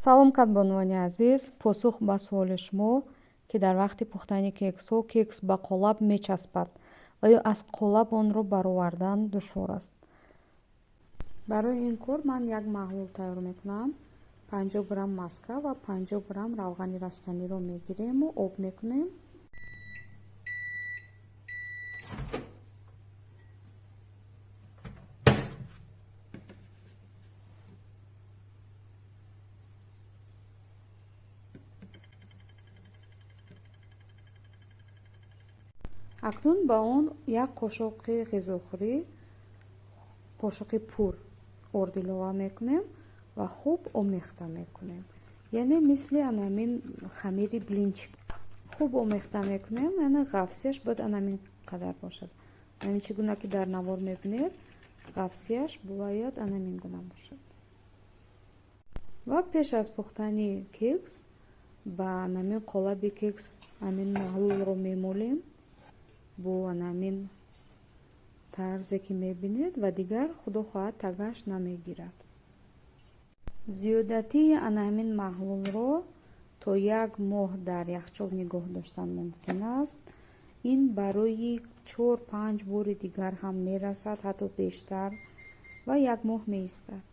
Салом, кадбонувони азиз! Посух ба суоли шумо, ки дар вақти пухтани кексҳо кекс ба қолаб мечаспад ва ё аз қолаб онро баровардан душвор аст. Барои ин кор ман як маҳлул тайёр мекунам. 50 грамм маска ва 50 грамм равғани растаниро мегирему об мекунем. Акнун ба он як қошуқи ғизохӯрӣ, қошуқи пур орд илова мекунем ва хуб омехта мекунем, яъне мисли анамин хамири блинчик хуб омехта мекунем. Яъне ғафсияш бояд анамин қадар бошад. Ҳамин чӣ гуна ки дар навор мебинед, ғафсияш бояд анамин гуна бошад. Ва пеш аз пухтани кекс ба анамин қолаби кекс ҳамин маҳлулро мемолем бо анамин тарзе ки мебинед, ва дигар, худо хоҳад, тагаш намегирад. Зиёдатии анаҳамин маҳлулро то як моҳ дар яхчол нигоҳ доштан мумкин аст. Ин барои 4-5 бори дигар ҳам мерасад, ҳатто бештар, ва як моҳ меистад.